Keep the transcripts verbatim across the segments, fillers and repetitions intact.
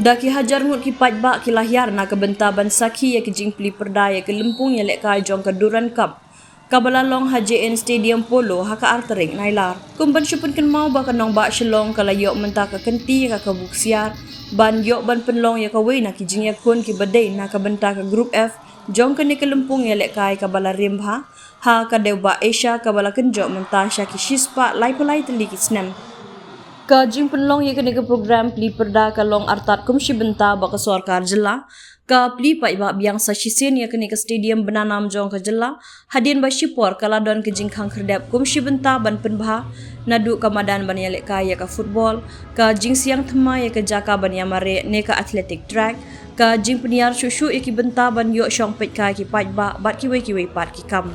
Da ki hajar ngut ki paidbah ki la hiar na ka bynta ban sakhi ïa ki jingplie pyrda ïa ka lympung ïalehkai jong ka Durand Cup, kaba la long ha J N Stadium Polo ha ka ar tarik Nailar. Kum ban shu pynkynmaw ba ka nongbah Shillong ka la ïoh mynta ka kynti ïa ka kabu ksiar ban ïoh ban pynlong ïa kawei na ki jingïakhun kiba dei na ka bynta ka Group F jong kane ka lympung ïalehkai kaba la rim bha ha ka dewbah Asia kaba la kynjoh mynta sha ki shispah laiphew lai tylli ki snem. Ka jingpynlong ïa kane ka program plie pyrda ka long artat kum shi bynta ba ka sorkar jylla ka plie paidbah biang sa shisien ïa kane ka stadium bnanam jong ka jylla, hadien ba shipor ka la don ka jingkhang khyrdep kum shi bynta ban pynbha naduh ka madan ban ïalehkai ïa ka football, ka jingsiang thymmai ïa ka jaka ban ïamareh ne ka athletic track, ka jingpynïar shuh shuh ïa ki bynta ban ïoh shong peitkai ki paidbah bad kiwei kiwei pat ki kam.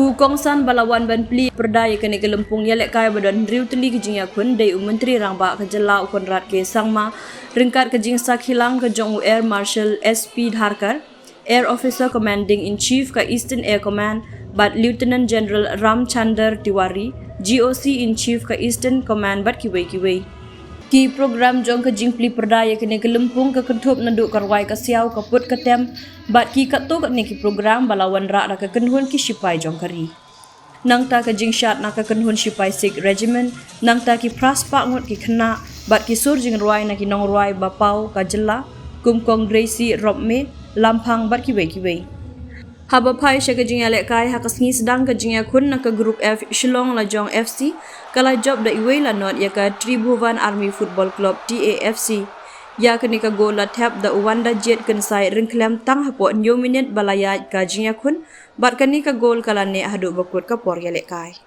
U kongsan ba la wan ban plie pyrda ïa kane ka lympung ïalehkai ba don hynriew tylli ki jingïakhun dei u Myntri Rangbah ka jylla u Conrad K Sangma, ryngkat ka jingsakhi lang ka jong u Air Marshal S P Dharkar, Air Officer Commanding in Chief ka Eastern Air Command, bad Lieutenant General Ramchander Tiwari, G O C in Chief ka Eastern Command bad kiwei kiwei. Ki program jong ka jingplie pyrda ïa kane ka lympung ka kynthup naduh ka rwai ka siaw, ka put ka tem, bad ki katto katne ki program ba la wanrah da ka kynhun ki shipai jong ka ri. Nangta ka jingshad na ka kynhun shipai Sikh Regiment, nangta ki phra spah ngut ki khynnah bad ki sur jingrwai na ki nongrwai ba paw ka jylla, kum Kong Gracie Ropme Lamphang bad kiwei kiwei. Haba phai sha ka jingïalehkai ha ka sngi sdang ka jingïakhun na ka Group F, Shillong Lajong F C ka la jop da iwei la not ïa ka Tribhuvan Army Football Club, T A F C. Ïa kane ka gol la thep da u Wandajied Kynsai Ryngkhlem tang hapoh hynñiew minit ba la ïaid ka jingïakhun, bad kane ka gol ka la neh haduh ba kut ka por ïalehkai.